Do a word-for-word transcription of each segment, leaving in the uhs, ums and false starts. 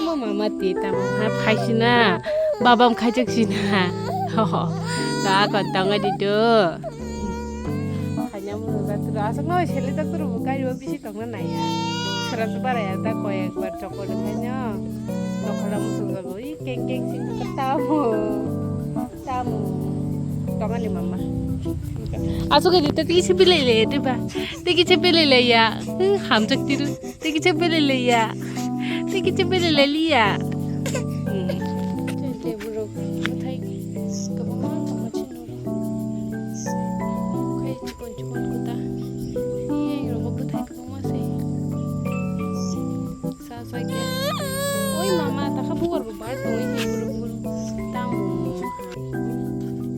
Mama ti tamo ha phaisina, babam khaichak sina. Ho ho. Ta kon tanga di do. Khaina mo ga tu asok no sele tak tu bu kai bisi tongna naya. Sera tu bara ya ta ko ekbar chokor khaina. Tokhala mo sung ga i keng keng sing ta mo. Tamo. Tongani mama. Asuk ini tadi isi bilai le, diba? Tiki ce bilai le ya. Hmm, hamjak tiru. Tiki ce bilai le ya. Tiki ce bilai le liya. Hmm. Tei buruk, buthai kwbangma tongma chini. Khai chikon chikon kuta. Iya, iya, rogo buthai kwbangma se. Sa sa khe. Oi mama, takha bugar bo bar tong oi, buru buru. Tamo.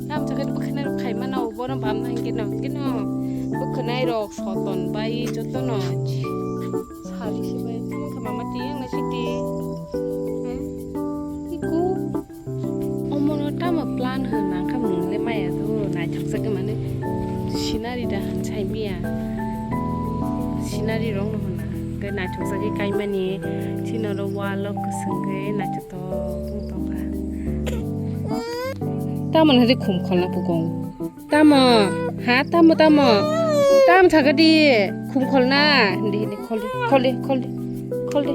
Tam sa khe bwkhanai rok khai mana, bono bam na hingke no, hingke no. Bwkhanai rok soton bai joto no. Sari se bai, tamo khe mama ti yang na siti. Iku. Omono tamo plan hwn nang kha mwngle maya do naithok jagwi mane scenery da hwn sai miya. Scenery rok no hwn na. Tei naithok jagwi kaimani chini oro wall o kwswng khe naithotok wng tong kha. Tamo hwnwi khum kholna pukung. Tamo, ha, tamo, tamo. Tamo thaka di, khum kholna. Di, di, khol di, khol di, khol di, khol di.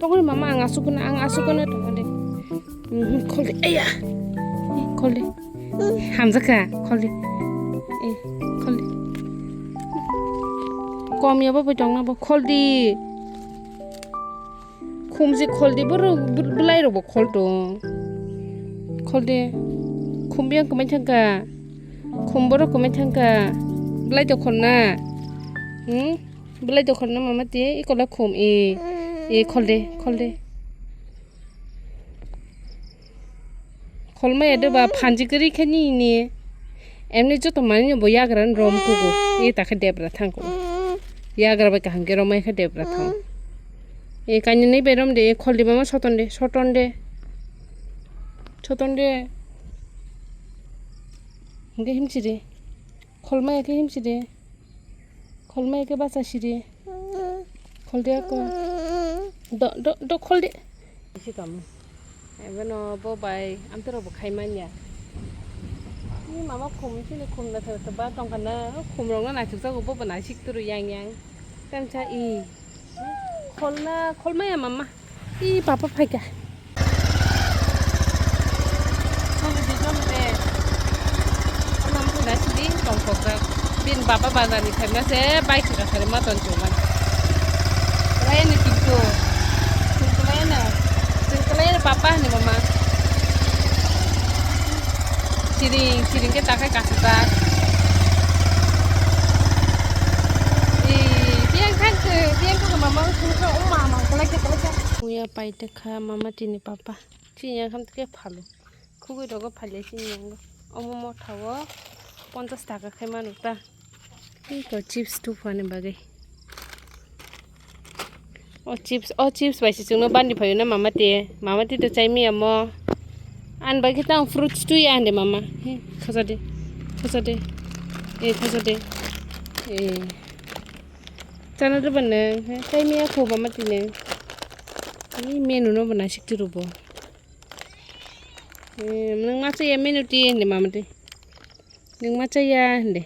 Tongri mama, ang asuk na, ang asuk na tong di. Mhm, khol di, aya. Eh, khol di. Hamjaka, khol di. Eh, khol di. Kom ya bo bai tong na bo, khol di. Khumsi khol di, borok bwlai rok bo khol tong. Khol de. Khum biyang kwmai thangka. Khum borok kwmai thangka. Bwlai to khol na. Hmm? Bwlai to khol na mama ti. Ikola khum e. E khol de, khol de. Kholmaya de ba phanji kwrwi khe nini. Emni joto manwi bo yagra ni rom kugo. E ta khe debra thang ko. Yagra bai kaham khe romai khe debra thang. E kainwi nai bai rom de, e khol de mama soton de, soton de. Soton de. Hingke himchi de. Kholmaya khe himchi de. Kholmaya khe bacha siri. Khol de ako. Do, do, do khol de. Isi kamu. Ebono bo bai amtero bo khai manya. Ni mama khum sini khum na thar ba tong kana khum rong na naithok jago bo bo naisik turu yang yang. Tamsa i. Kholna, kholmaya mama. I papa phaikha. Song di jom de. Onam thina sidi tongthokjak. Bin baba bazar ni phaima se bike sira sari ma ton chuma. Raya ni kintu. Singkulaya na. Singkulaya na papa ni mama. Siring, siring ke takai kasijak. Ee, biyang thang ke, biyang thang ke mama, sungkha, o mama, kalai ke, kalai ke. Muya pai te kha, mama tini papa. Chini yang kham te ke phalo. Khugui rogo phalia chini yang. Omo motha o ponchas taka khai manu ta. Iko chips tuphani bagwi. O chips, o chips bai se chwngno bandi phaio na mama te. Mama te to chai miya mo. Ani bai khe tang fruits tuya hande mama. He, khacha de. Khacha de. E, khacha de. E. Chana de bana. He, chai miya kho mama te ne. Ani menu no bana sik turu bo. E, nang ma chaya menu ti hande mama te. Nwng ma chaya hwnde.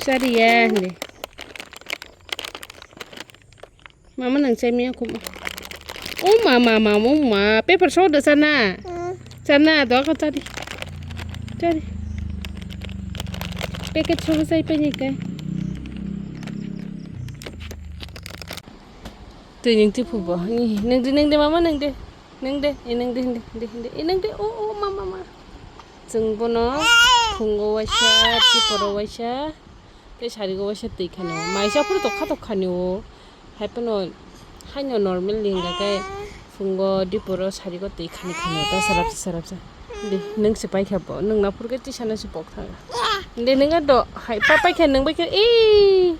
Chariya hwnde. Mama nwng chai miya khuma. O ma, ma, ma, o ma. Paper so da chana. Chana, do ka chari. Chari. Packet so chai pe ni kai. Twi nwng twi phubo. Nwng de, nwng de, mama nwng de. Nwng de, e nwng de, nwng de, nwng de, nwng de, e nwng de, o, o, ma, ma, ma. Chwng bono phungo waisa, tiporo waisa, tei sarigo waisa twi khani o. Maisa phuru tokha tokha ni o. Hai phano haino normal ni hwnga khe phungo, diporo, sarigo twi khani khani o. Ta sarapsa, sarapsa. De, nwng se paikha bo. Nwng na phuru khe tisana se pok thanga. De, nwng do, hai pa paikha, nwng bai khe, ee.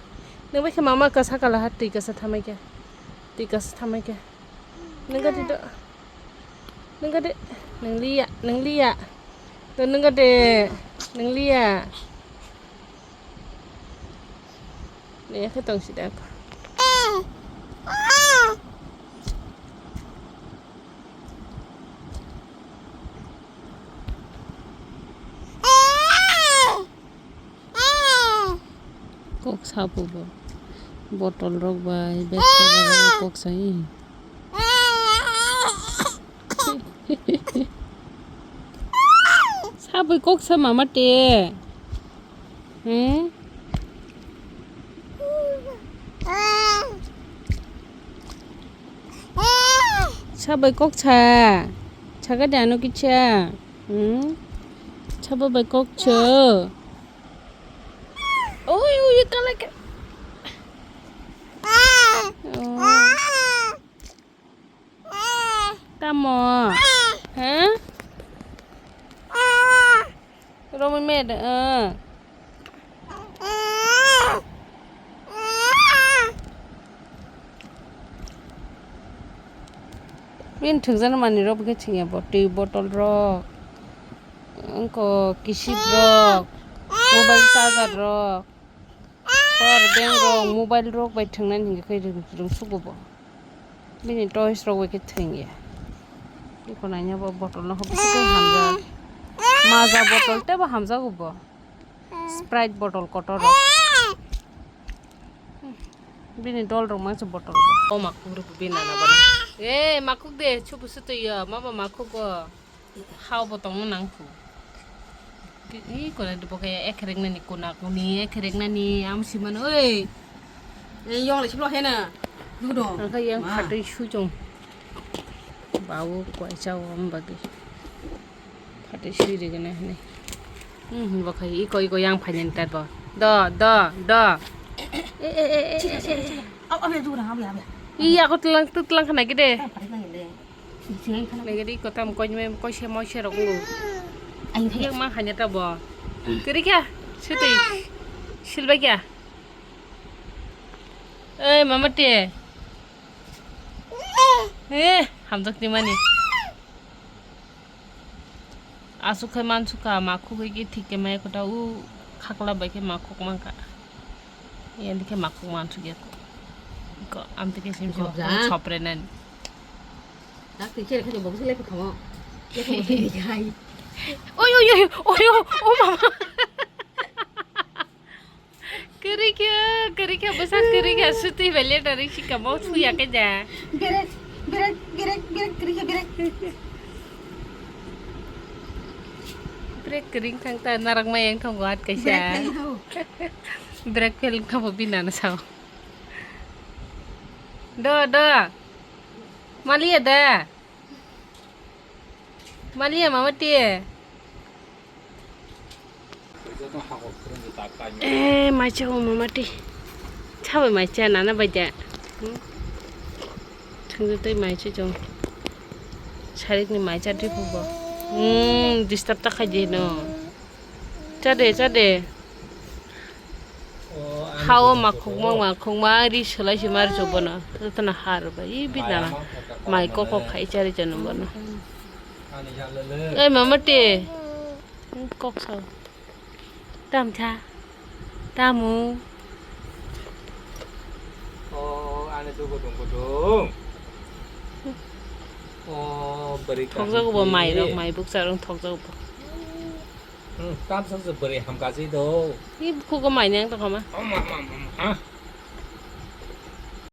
Nwng bai khe mama kasa kala ha twi kasa thamai khe. Twi kasa thamai khe. Nwng gadi do. Nwng gadi. Nwng liya. Nwng liya. Do nwng gadi. Nwng liya. Niyakhe tong sida. Kok sabu bo. Botol rok bai, bag cover rok kok sai. Sabui kok sa mama te. Hmm? Sabai kok sa. Saka de ano kicha. Hmm? Saba bai kok cho. Oi, oi, kala ka. Oh. Tamo? Ha? Romi med, eh. Bini thwngjaknai manwi rok bwkhe chwngya bo, twi bottle rok, wngkho kisip rok, mobile charger rok. Power bank rok, mobile rok bai thwngnani hinkhe khe rwng, rwngsugo bo. Bini toys rok bai khe thwngya. Bikho naina bo bottle no hopjagwi hamjak. Maza bottle teibo hamjago bo. Sprite bottle kotor rok. Bini dol rok mangsa bottle rok. O makhuk rok bini nana bana. Eh, makhuk de, chubu sutwi yo, mabo makhugo. Hao bo tongna nang phu. I kore bo khe ekherek nani kuna kuni ekherek nani am si mano oi. Ei yong le siblo hena. Dudo. Ang kha yang phatwi sui chong. Bawo koi cha o am bagi. Phatwi sui ri gana hene. Hmm, bo kha i koi koi yang phaini tar bo. Do, do, do. E, e, e, e. Chira, chira, chira. Au, au, ya, dura, au, ya, au, ya. I ako tlang, tu tlang khana gede. Phatwi nang le. Nigiri kotam koi me koi se moi se rok ngu. Ayo, yang mang hanya ta bo. Kiri kya? Siti. Silba kya? Eh, mama te. Eh, hamjak ni mani. Asuk khai mansukha, makhuk hai khe thik khe maya kota u khakla bai khe makhuk mankha. Yang dikhe makhuk mansuk ya ko. Ko am te khe sim so Gobja. Sopre nani. Dak ti chere khani bogus lepe khamo. Lepe khamo sini kai. Oi, oi, oi, oi, oi, oh mama. Kwrwi khe, kwrwi khe, bwsa kwrwi khe, sutwi bai letter ring sika mo suya khe ja. Berek, berek, berek, berek, kwrwi khe berek. Brake kwrwi thang ta, narak ma yang thang wat kaisa. Brake fail thang. Brake fail thang bo bina na sao. Do, do. Maliya da. Maliya mama ti. Eh, maicha o mama ti. Chabai maicha nana bai da. Hmm? Thangja tei maicha chong. Sarik ni maicha ti phubo. Hmm, disturb ta khai di no. Cha de, cha de. Hao makhukma, makhukma, ri swlai se mar jobono. Jotono har ba, i bidana. Mai koko khai chari jano bono. Ei, mama te. Kok sao. Tam tha. Tamu. Oh, ane tu gudung gudung. Oh, beri. Thokjago bo mai rok, mai bukcha rok thokjago bo. Hmm, tam sak se beri ham kaji do. I buku ko mai nang to kama. Oh, ma, ma, ma, ma.